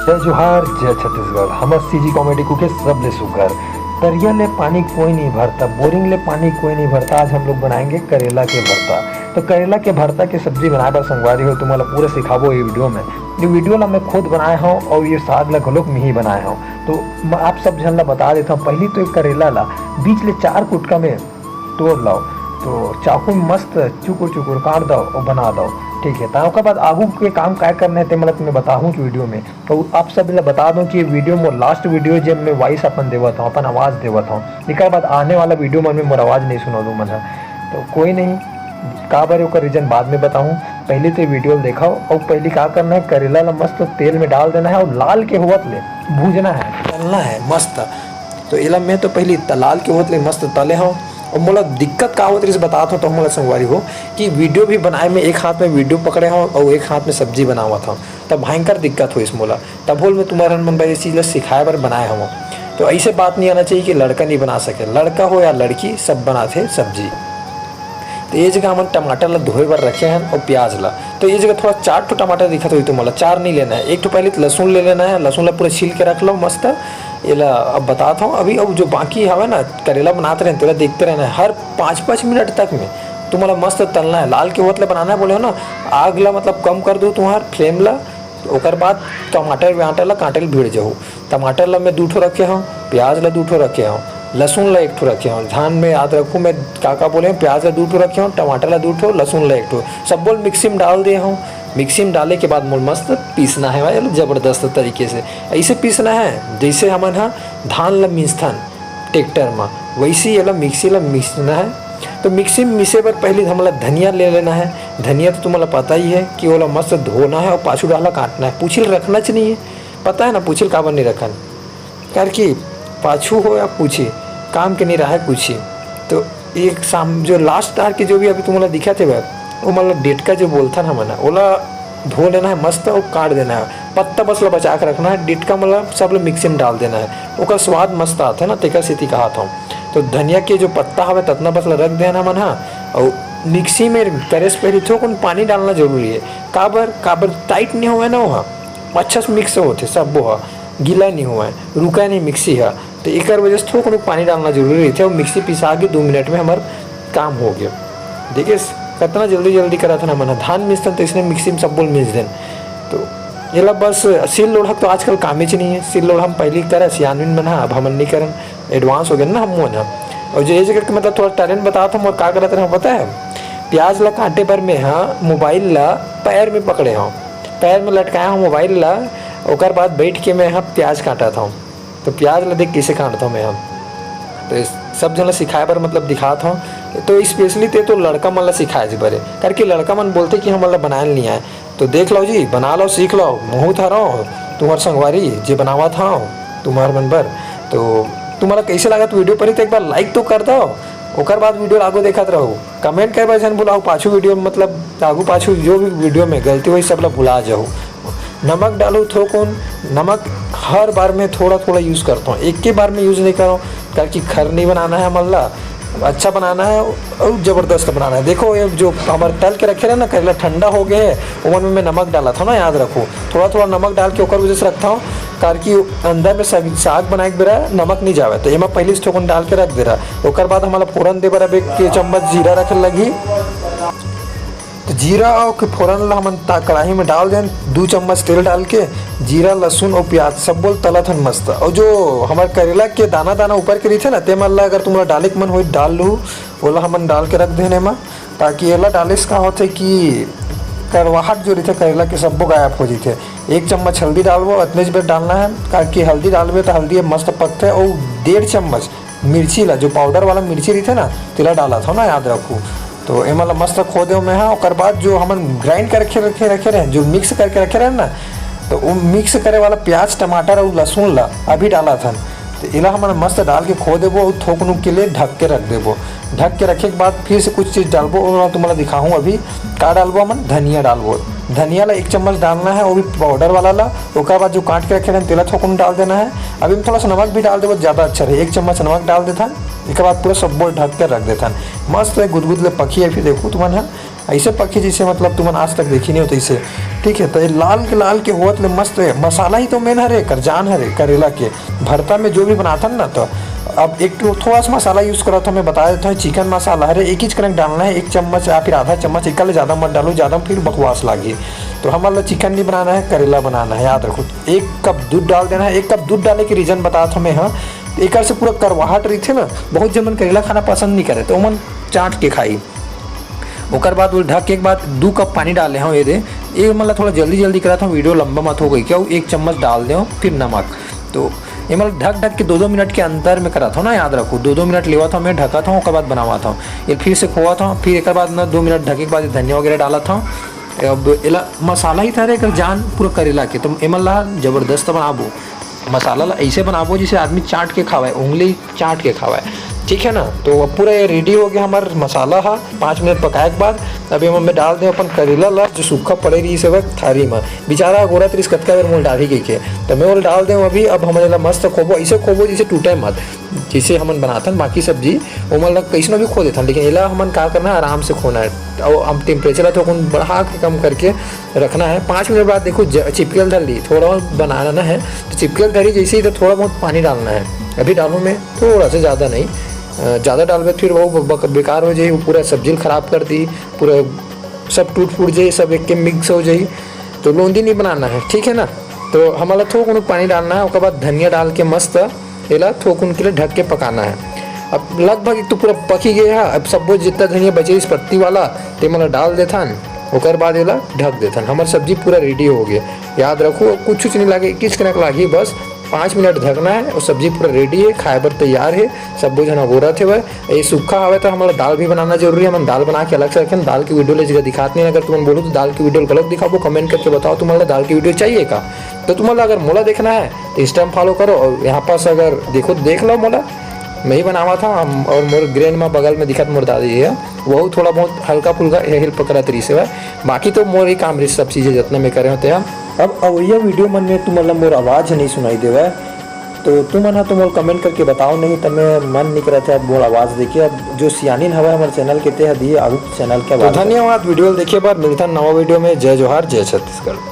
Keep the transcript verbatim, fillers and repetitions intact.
जय जोहार, जय छत्तीसगढ़। हमर सीजी कॉमेडी कुक के सबले सुघर। तरिया ले पानी कोई नहीं भरता, बोरिंग ले पानी कोई नहीं भरता। आज हम लोग बनाएंगे करेला के भरता। तो करेला के भरता के सब्जी बनाए बर संगवारी हो, तुम्हारा पूरा सिखाबो ये वीडियो में। ये वीडियो ला मैं खुद बनाए हूँ और ये साग ला घलोक मैं ही बनाए हूँ। तो म-, आप सब झन ला बता देता हूँ, पहली तो एक करेला ला बीच ले चार कुटका में तोड़ लाओ, तो चाकू में मस्त चुकुर चुकुर काट दो और बना दो। ठीक है, तो ओकर बाद आगू के काम काय करना है, ते मतलब मैं बताऊँ कि वीडियो में। तो आप सब ला बता दूं कि ये वीडियो मोर लास्ट वीडियो, जब मैं वॉइस अपन देवत हूँ, अपन आवाज़ देवत हूँ। एकर बाद आने वाला वीडियो मन में मोर आवाज़ नहीं सुना दूँ मन ह। तो कोई नहीं, काबर ओकर रीजन बाद में बताऊँ। पहले तो ये वीडियो ल देखो और पहले का करना है, करेला ला मस्त तेल में डाल देना है और लाल के होवत ले भूजना है, तलना है मस्त। तो एला मैं तो पहले त-, लाल के होवत ले मस्त तले हूँ। और मोला दिक्कत का होत रहिस बतात हूँ तो मोला संगवारी हो कि वीडियो भी बनाए में एक हाथ में वीडियो पकड़े हूँ और एक हाथ में सब्जी बनावत हूँ, तब भयंकर दिक्कत होइस मोला। तब होल मैं तुम्हारे मन बर ये चीज़ ला सिखाए बर बनाए हूँ। तो ऐसे बात नहीं आना चाहिए कि लड़का नहीं बना सके, लड़का हो या लड़की सब बनाथे सब्जी। तो ये जगह हमन टमाटर ला धोए बर रखे हन और प्याज ला। तो ये जगह थोड़ा चार ठो टमाटर दिखत होही तुम्हारा, चार नहीं लेना है, एक ठो पहले तो लहसुन ले लेना है। लहसुन ला पूरा छील के रख लो मस्त। एला अब बतात हूँ अभी, अब जो बाकी हवे ना करेला बनात रहे तेला देखते रहना है हर पाँच पाँच मिनट तक में। तुम्हारा मस्त तलना है, लाल के होत ले बनाना है बोले हो ना, आग ला मतलब कम कर दो तुम्हार फ्लेम ला। ओकर बाद टमाटर व्याटर ला काटे ल भिड़ जाहू। टमाटर ला मैं दू ठो रखे हूँ, प्याज ला दू ठो रखे हूँ, लहसुन ला एक ठो रखे हूँ। ध्यान में याद रखू मैं का का बोले हूँ, प्याज ला दू ठो रखे हूँ, टमाटर ला दू ठो, लहसुन ला एक ठो, सब्बो ल मिक्सी में डाल दे हूँ। मिक्सी में डाले के बाद मोल मस्त पीसना है भाई, जबरदस्त तरीके से ऐसे पीसना है जैसे हमन ह धान ला मीसथन ट्रैक्टर में, वैसे ही एला मिक्सी ला मीसना है। तो मिक्सी में मीसे बर पहले हमला धनिया ले लेना है। धनिया तो तुम्हाला पता ही है कि ओला मस्त धोना है और पाछू डाला काटना है, पूछी ल रखना च नहीं है। पता है ना पूछी ल काबर नहीं रखन, करके पाछू हो या पूछी, काम के नहीं रहा है कुछ ही। तो एक साम-, जो लास्ट डार के जो भी अभी तुम्हाला दिखत हे, वो मतलब डेटका जो बोलथन हमन ह, ओला धो लेना है मस्त और काट देना है। पत्ता बस ला बचा के रखना है, डेटका मतलब सब ला मिक्सी में डाल देना है, ओकर स्वाद मस्त आथे ना, तेकर सेती कहत हूँ। तो धनिया के जो पत्ता हवे ततना बस ला रख देना हमन ह, और मिक्सी में करे से पहले थोकन पानी डालना जरूरी है। काबर, काबर टाइट नहीं होवे ना वो ह, अच्छा से मिक्स होथे सब वो ह, गीला नहीं होवे, रुका नहीं मिक्सी ह। तो एकर वजह से थोक पानी डालना जरूरी रहिथे और मिक्सी पिसा के दो मिनट में हमर काम हो गया। देखिए, कितना जल्दी जल्दी करत हन हमन ह। धान मिसथन तो इसने मिक्सी में सब बोल मिस देन। तो एला बस सिल लोढ़ा तो आजकल कामे च नहीं है। सिल लोढ़ा हम पहले करे सियानविन मन ह, अब हमन नहीं करन, एडवांस हो गए ना हम मन ह। और जो ये जगह के मतलब थोड़ा टैलेंट बतात हूँ और का करत रहे पता है, प्याज ला काटे बर मैं ह मोबाइल ला पैर में पकड़े हूँ, पैर में लटकाए हूँ मोबाइल ला, ओकर बाद बैठ के मैं ह प्याज काटत हूँ। तो प्याज ला देख कैसे काटत हूँ मैं ह। तो इस सब जन ला सिखाए बर मतलब दिखात हूँ। तो स्पेशली ते तो लड़का मन ला सिखाए जी बरे, करके लड़का मन बोलते कि हमन ला बनाए ल नहीं आए। तो देख लो जी, बना लो, सीख लो, महूँ हरव तुम्हार संगवारी जे बनावत हव तुम्हार मन बर। तो तुम्हाला कैसे लागत वीडियो परी तो एक बार लाइक तो कर दो, ओकर बाद वीडियो आगू देखत रहो। कमेंट करे बर झन भुलाओ, पाछू वीडियो में मतलब आगू पाछू जो भी वीडियो में गलती होही सब ला भुला जाओ। नमक डालू थोकुन, नमक हर बार में थोड़ा थोड़ा यूज़ करता हूँ, एक के बार में यूज़ नहीं करो, ताकि खर नहीं बनाना है हमन ला, अच्छा बनाना है और ज़बरदस्त बनाना है। देखो ये जो हमर तल के रखे रहे ना करेला ठंडा हो गए है, ओमन में मैं नमक डाला था ना, याद रखो थोड़ा थोड़ा नमक डाल के ओकर वजह से रखता हूँ, ताकि अंदर में साग, साग बनाए के बेरा नमक नहीं जावे। तो एमा पहले से थोकन डाल के रख दे रहा, ओकर बाद हमला फोरन दे बर अब एक चम्मच जीरा रखे लगी। तो जीरा और के फोरन ला हमन ता-, कढ़ाई में डाल देन, दू चम्मच तेल डाल के जीरा, लहसुन और प्याज सब बोल तलत हन मस्त। और जो हमार करेला के दाना दाना ऊपर के रहिथे ना, ते मन ला अगर तुमला डाले के मन होई डाल लू, ओला हमन डाल के रख देन एमा, ताकि एला डाले से का होथे कि कड़वाहट जो रहिथे करेला के सब्बो गायब हो जथे। एक चम्मच हल्दी डालबो, अतने बेर डालना है, ताकि हल्दी डालबे तो हल्दी मस्त पकथे। और डेढ़ चम्मच मिर्ची ला, जो पाउडर वाला मिर्ची रहिथे ना, तेला डालत हव ना, याद रखू। तो एमा ला मस्त खो देव मैं हा। ओकर बाद जो हमन ग्राइंड करके रखे, रखे रहे, जो मिक्स करके रखे रहे ना, तो वो मिक्स करे वाला प्याज, टमाटर और लहसुन ला अभी डालत हन। तो एला हमन मस्त डाल के खो देबो और थोक नुक के लिए ढक के रख देबो। ढक के रखे के बाद फिर से कुछ चीज़ डालबो, ओला तुम्हाला दिखाहूँ अभी का डालबो। हमन धनिया डालबो, धनिया ला एक चम्मच डालना है, वो भी पाउडर वाला ला। ओकर बाद जो काट के रखे रहन, तेला थोकन डाल देना है। अभी हम थोड़ा सा नमक भी डाल देबो, ज़्यादा अच्छा रहे। एक चम्मच नमक डाल देथन, एकर बाद पूरा सब बोल ढक के रख देथन। मस्त है गुदगुद ले पकी है। फिर देखो तुमन है ऐसे पकी जैसे मतलब तुमन आज तक देखी नहीं हो तैसे। ठीक है, तो ये लाल के लाल के होत ले मस्त है। मसाला ही तो मेन हरे, कर जान हरे करेला के। भरता में जो भी बनाथन ना, तो अब एक ठो थोड़ा सा मसाला यूज़ करत हमें बता देता हूँ। चिकन मसाला हरे, एक ही कनक डालना है, एक चम्मच या फिर आधा चम्मच, एक ले ज़्यादा मत डालो, ज़्यादा फिर बकवास लागी। तो हमन ला चिकन नहीं बनाना है, करेला बनाना है, याद रखो। एक कप दूध डाल देना है। एक कप दूध डाले के रीजन बतात हमें, हाँ, एकर से पूरा करवाहट रहिथे ना, बहुत जन मन करेला खाना पसंद नहीं करे, तो ओमन चाट के खाई। ओकर बाद वो ढक के एक बाद दू कप पानी डाले हूँ। ये दे, ये मतलब थोड़ा जल्दी जल्दी करत हूँ, वीडियो लंबा मत हो गई क्या, एक चम्मच डाल दे, फिर नमक। तो ये मतलब ढक ढक के दो दो मिनट के अंतर में करत हूँ ना, याद रखो, दो दो मिनट लेवत हूँ मैं, ढकत हूँ, ओकर बाद बनावत हूँ। ये फिर से खोवत हूँ, फिर एक बाद ना दो मिनट ढके के बाद धनिया वगैरह डालत हूँ। अब एला मसाला ही था रे, एकर जान पूरा करेला के, तो एमन ला जबरदस्त बनाबो। मसाला ला ऐसे बनाबो, जिसे आदमी चाट के खावे, उंगली चाट के खावे। ठीक है ना, तो अब पूरा ये रेडी हो गया हमार मसाला हा। पाँच मिनट पकाए के बाद अब एमा मैं डाल दे अपन करेला ला, जो सूखा पड़े रही से थारी में। बेचारा गोरा त्रिस कतका बेर मोल डाली गई के, तो मैं ओला डाल दे अभी। अब हमन एला मस्त खोबो, ऐसे खोबो जिसे टूटे मत, जिसे हमन बनाथन बाकी सब्जी, ओमन ला कैसनो भी खो देथन, लेकिन एला हमन का करना है, आराम से खोना है। और हम टेम्परेचर ला थोड़ा बढ़ा के कम करके रखना है। पाँच मिनट बाद देखो ज-, चिपके ल धर ली, थोड़ा और बनाना है, तो चिपके ल धरी जैसे ही, तो थोड़ा बहुत पानी डालना है। अभी डालूँ मैं थोड़ा सा, ज़्यादा नहीं। अ, ज़्यादा डालबे फिर वो बक-, बेकार हो जाए, वो पूरा सब्जी ल खराब कर दी, पूरा सब टूट फूट जाए, सब एक के मिक्स हो जाए। तो लोंदी नहीं बनाना है, ठीक है ना। तो हमला थोड़ा पानी डालना है, ओकर बाद धनिया डाल के मस्त एला थोकुन के लिए ढक के पकाना है। अब लगभग एक तो पूरा पकी गए है। अब सब्बो जितना धनिया बचे इस पत्ती वाला, ते मन ला डाल देथन, ओकर बाद एला ढक देथन। हमर सब्जी पूरा रेडी हो गए। याद रखो, कुछ नहीं लागे, किस कनक लागी, बस पाँच मिनट ढकना है और सब्जी पूरा रेडी है, खाए बर तैयार है। सब्बो झन अगोरत हेवय। ये सूखा हवे तो हमला दाल भी बनाना जरूरी है। हमन दाल बना के अलग से रखें, दाल की वीडियो ले जगह दिखात नहीं। अगर तुमन बोलो तो दाल की वीडियो गलत दिखाबो, कमेंट करके बताओ तुम्हारा दाल की वीडियो चाहिए का। तो तुम्हारा अगर मोला देखना है तो इंस्टा में फॉलो करो और यहाँ पास अगर देखो तो देख लो मोला, मैं ही बनावा था। हम और मोर ग्रैंड माँ बगल में दिखत मोर दादी है, वो थोड़ा बहुत हल्का फुल्का हेल्प करत रही से। बाकी तो मोर ही काम रही सब चीज़ें जितना मैं करे होते हैं। अब अवैया वीडियो मन में तुमन ला मोर आवाज़ नहीं सुनाई देवे, तो तुमन हा तो मोर कमेंट करके बताओ नहीं, तो मैं मन नहीं करत है अब मोर आवाज़ देखिए। अब जो सियानिन हवा हमारे चैनल के ते दिए आगू चैनल के तो आवाज़। धन्यवाद वीडियो देखे बर। मिलता नवा वीडियो में। जय जोहार, जय छत्तीसगढ़।